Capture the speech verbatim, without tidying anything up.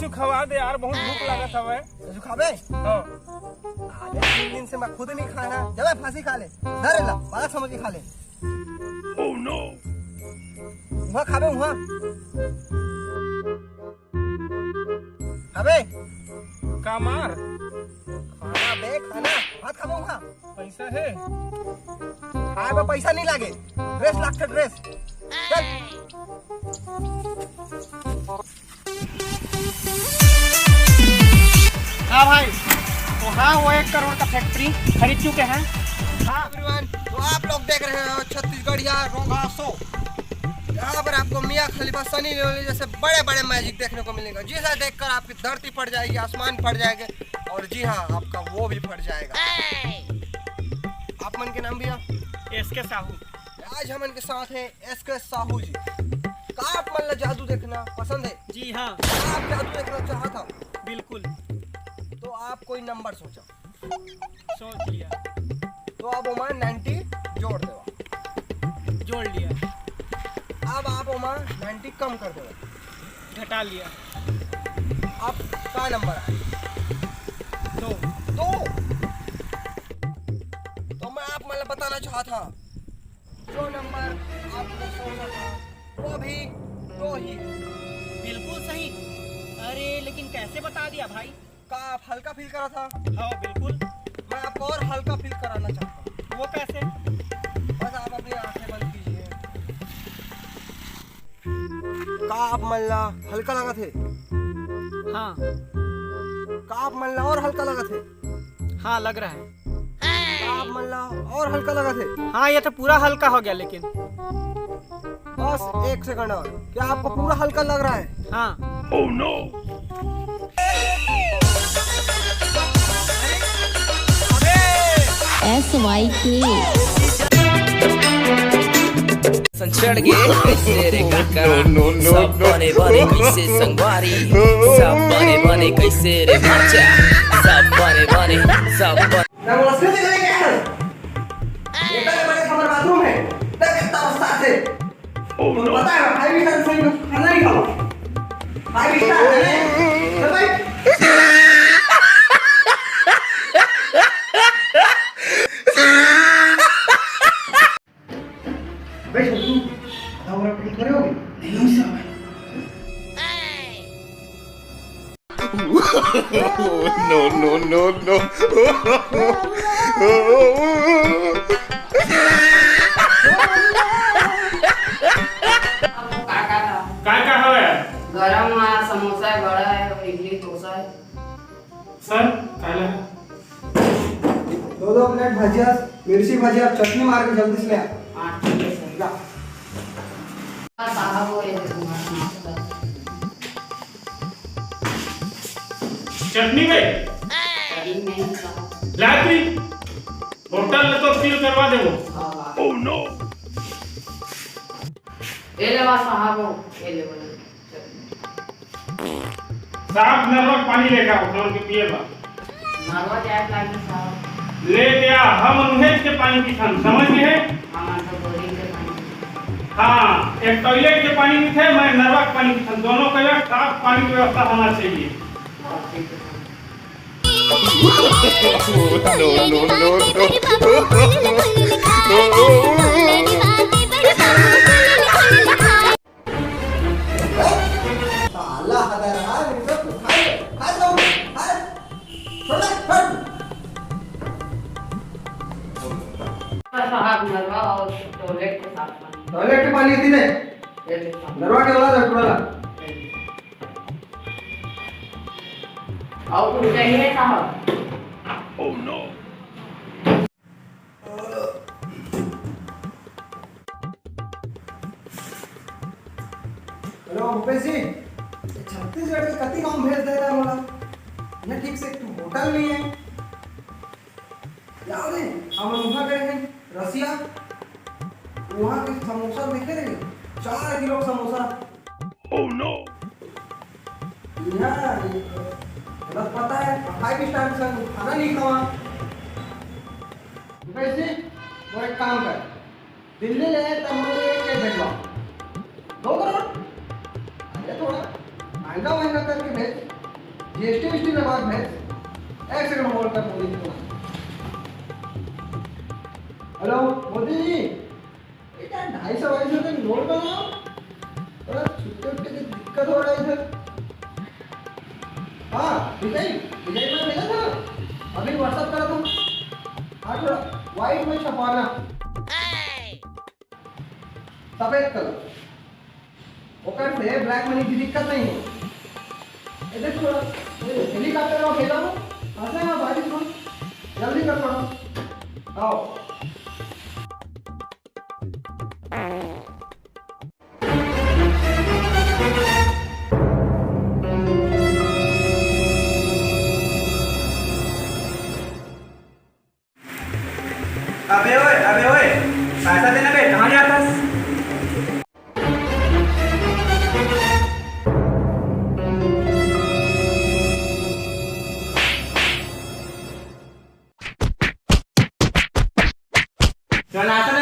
खवा दे यार, बहुत भूख लागत हवय। तू खाबे? हाँ। अरे, तीन दिन से मैं खुद नहीं खाना। जा बे, फांसी खा ले। धर ला, बालक समझ के खा ले। Oh no! वहाँ खाबे, वहाँ। खाबे? का मार? खाना बे, खाना। भात खाबे, वहाँ। पैसा है? खाए बर पैसा नहीं लागे, ड्रेस लागथे, ड्रेस। चल। हाँ भाई, तो हाँ, वो एक करोड़ का फैक्ट्री खरीद चुके हैं। हाँ एवरीवन, तो आप लोग देख रहे हो छत्तीसगढ़िया रोंगा शो। यहाँ पर आपको मियाँ खलीफा, सनी लियोनी जैसे बड़े बड़े मैजिक देखने को मिलेगा, जिसे देखकर आपकी धरती फट जाएगी, आसमान फट जाएंगे, और जी हाँ, आपका वो भी फट जाएगा। आप मन के नाम भैया? एस के साहू। आज हमन के साथ है एस के साहू जी। का आप मन ला जादू देखना पसंद है? जी हाँ। का आप जादू देखना चाहत हव? बिल्कुल। तो आप कोई नंबर सोचा। सोच लिया। तो आप ओमा नाइंटी जोड़ देवा। जोड़ लिया। अब आप ओमा नाइंटी कम कर देवा। घटा लिया। अब का नंबर आए? दो। दो। तो मैं आप मन ला बताना चाहत हव, जो नंबर आपने सोचा था, वो भी दो ही। बिल्कुल सही। अरे, लेकिन कैसे बता दिया भाई? का आप हल्का फील करा था? हाँ, बिल्कुल। मैं आपको और हल्का फील कराना चाहता हूँ। वो कैसे? बस आप अपनी आंखें बंद कीजिए। का आप मन ला हल्का लगत हे? हाँ। का आप मन ला और हल्का लगत हे? हाँ, लग रहा है। का आप मन ला और हल्का लगत हे? हाँ, ये तो पूरा हल्का हो गया लेकिन। बस एक सेकंड और, क्या आपको पूरा हल्का लग रहा है? हाँ। Oh no! S Y K। संचड़ गे कैसे रे काका? No, no, no, सब no। बने बने कैसे संगवारी? सब बने बने कैसे रे भाचा? सब बने बने, सब बने। मैं बोला, "सीधे चले गए हैं। इतना बड़े हमारे बाथरूम है, तब कितना उस्ताद है।" Oh, तुम no। पता है, फाइव स्टार से खाना नहीं खाओ। फाइव स्टार है, चल भाई। अबे छोटू, आधा ओवर ठीक करे होगे? नहीं हो सकता भाई। No, no, no, no। का का था? काय काय हवय? गरम है, समोसा है, बड़ा है, इडली, डोसा है। सर, काय ला? दो दो प्लेट भजिया, मिर्ची भजिया, चटनी मार के जल्दी से ले आ। हाँ, ठीक है सर। ला। साहब, वो ये देखो, नाश्ता। चटनी भाई? चटनी नहीं साहब। ला तू। होटल में तो सील करवा देबो। हाँ, हाँ। Oh no। ये ले बा साहब, वो ये ले बा। साफ नरवा के पानी लेके आओ, हमन के पिए बर। नरवा जाए के लागी साहब। लेके आ, हमन उहें के पानी पीथन, समझ गे हे? हमन तो बोरिंग के पानी पीथन। हाँ, एक टॉयलेट के पानी पीथे, मैं नरवा के पानी पीथन, दोनों के लिए साफ पानी की व्यवस्था होना चाहिए। हाँ, ठीक है sir. No, no, no, no। साला हदर हा, इनका तू खाए, खा जाओ, खा। छोड़ दे, हट। साहब, नलवा और टॉयलेट के साथ पानी। टॉयलेट के पानी इतनी दे। ये ले साहब। नलवा के वाला दे, पूरा ला। और कुछ चाहिए साहब? Oh no। हेलो भूपेश जी, ये छत्तीसगढ़ के कति गांव भेज देता है मोला? यहाँ ठीक से एक ठो होटल नहीं है। याद है, हम वहाँ गए हैं रसिया, वहाँ के समोसा देखे रहे, चार किलो समोसा। Oh no! यहाँ, ये गलत पता है, फाइव स्टार के संग खाना नहीं खावा। भूपेश जी, वो एक काम कर, दिल्ली ले तब मुझे एक चेक भिजवा। दो करोड़? अरे थोड़ा महंगा महंगा करके भेज। जीएसटी वीएसटी लगा है। एक सेकंड होल्ड कर, मोदी जी को। हेलो, मोदी जी, बेटा, ढाई सौ, ढाई सौ का नोट बनाओ। थोड़ा छुट्टे उट्टे की दिक्कत हो रहा है इधर। हाँ, विजय, विजय मैं भेजा था, अभी WhatsApp करा था। हाँ, थोड़ा वाइट में छपवाना, सफेद कलर। ओकर से ब्लैक मनी की दिक्कत नहीं हो। ये देख थोड़ा, ये हेलीकॉप्टर में भेजा हूँ। फंसे हैं बारिश में, जल्दी कर पड़ो। आओ। अबे ओए, अबे ओए, पैसा देना बे, कहाँ जाता है? चल, आता